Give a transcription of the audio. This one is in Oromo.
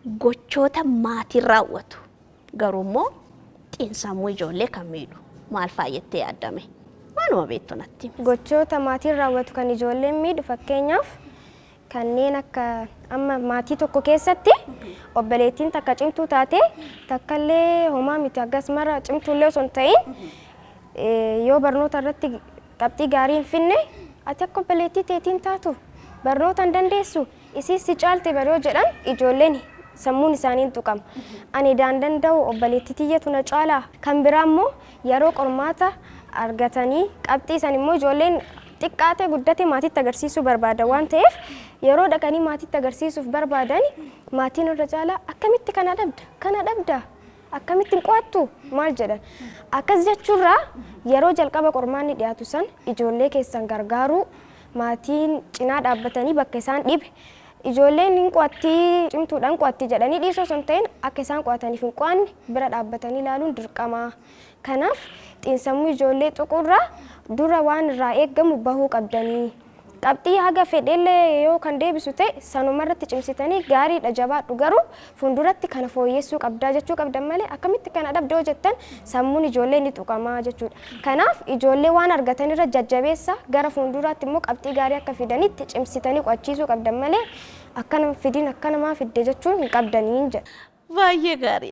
Gochoota maatiin raawwatu garuu immoo xiinsammuu ijoollee kan miidhu maal fa'a jettee yaadda mee? Waanuma beektu natti himi. Gochoota maatiin raawwatu kan ijoolleen miidhu, fakkeenyaaf kanneen akka amma maatii tokko keessatti obboleettiin takka cimtuu taate, takkallee homaa miti, akkas mara cimtuullee osoo hin ta'in, yoo barnoota irratti qabxii gaarii hin finne, "Ati akka obboleettii teetiin taatu, barnoota hin dandeessu, isiis si caalte bari" yoo jedhan, ijoolleen sammuun isaanii hin tuqama. Ani daan danda'u, obboleettii tiyyatu na caalaa. Kan biraa immoo yeroo qormaata argatanii qabxii san immoo ijoolleen xiqqaate guddate maatiitti agarsiisuu barbaada waan ta'eef, yeroo dhaqanii maatiitti agarsiisuuf barbaadan, maatiin irra caalaa, "Akkamitti kana dhabda? Kana dhabda? Akkamitti hin qo'attu?" maal jedhan. Akkas jechuurraa yeroo jalqaba qormaanni dhiyaatu san ijoollee keessan gargaaruu, maatiin cinaa dhaabbatanii bakka isaan dhibe, ijoolleen hin qo'attii, cimtuudhaan qo'atti jedhanii dhiisuu osoo hin ta'in, akka isaan qo'ataniif hin qo'anne bira dhaabbatanii ilaaluun dirqama. Kanaaf xiinsammuu ijoollee tuquurraa dura waan irraa eeggamu bahuu qabdanii. Qabxii haga fedhellee yoo kan deebisu ta'e, sanuma irratti cimsitanii, "Gaariidha, jabaadhu, garuu fuulduratti kana fooyyessuu qabdaa" jechuu qabdan malee, "Akkamitti kana dhabde?" yoo jettan, sammuun ijoollee ni tuqamaa jechuudha. Kanaaf ijoollee waan argatan irra jajjabeessa, gara fuulduraatti immoo qabxii gaarii akka fidanitti cimsitanii qo'achiisuu qabdan malee, "Akkana fidin, akkana maa fidde?" jechuun hin qabdanii jedha. Baay'ee gaarii.